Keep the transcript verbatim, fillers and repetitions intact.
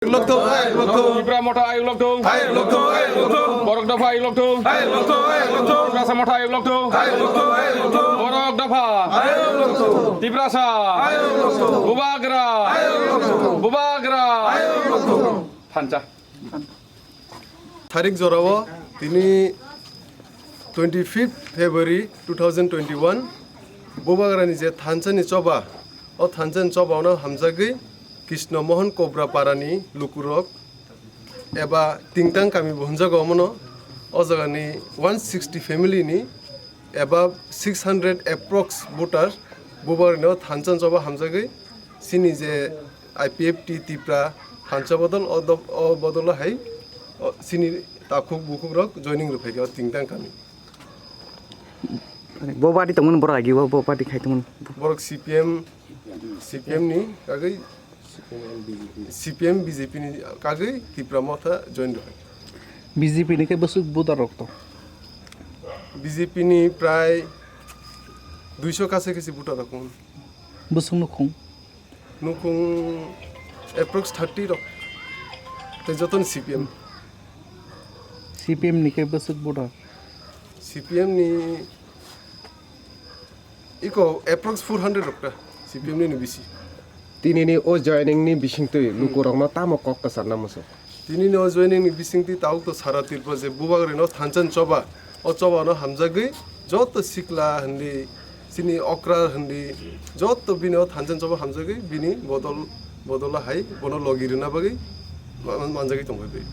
Ayuk lokthung, ayuk lokthung. Tipra Motha ayuk lokthung. Ayuk lokthung, ayuk lokthung. Borok Dopha ayuk lokthung. Ayuk lokthung, ayuk lokthung. Tiprasa Motha ayuk lokthung. Ayuk lokthung, ayuk lokthung. Borok Dopha. Ayuk lokthung. Tiprasa. Ayuk lokthung. Bubagra. Ayuk lokthung. Bubagra. Ayuk lokthung. Thansa. Tarik jorao tini twenty fifth February two thousand twenty-one Bubagrani je thansani choba, o thansani chobaono hamjagwi Krishna Mohan Kobra parani lukurok eba Tingtang kami bo hwnjago omono, o jagani one sixty family ni eba six hundred approx voter Bubagrani o thansani choba hamjagwi chini je I P F T Tipra thansa bodol o do-, o bodolo hai o chini takhuk bukhukrok joining rwphaikha o Tingtang kami. Bo party tongmani borok agi bo, bo party khai tongmani. Borok C P M, C P M ni kagwi C P M B J P ni kagwi Tipra Motha join rwphai. B J P ni khe bwswk voter rok to? B J P ni prai duiso kaisa kaisa voter rok. Bwswk nukhung? Nukhung approx thirty rok. Tei jotono C P M. C P M ni khe bwswk voter? C P M ni iko approx four hundred rok ta C P M ni bisi. Tinini o joining ni bisingtwi lukurokno tamo kok kwcharna muchung? Tinini o joining ni bisingtwi tabuk to sara Tripura je Bubagrino thansani choba, o choba no hamjagwi joto sikla hindi, chini okra hindi, joto bini o thansani choba hamjagwi bini bodol, bodola hai bono logi rwna bagwi ma-, manjagwi tongphai bai.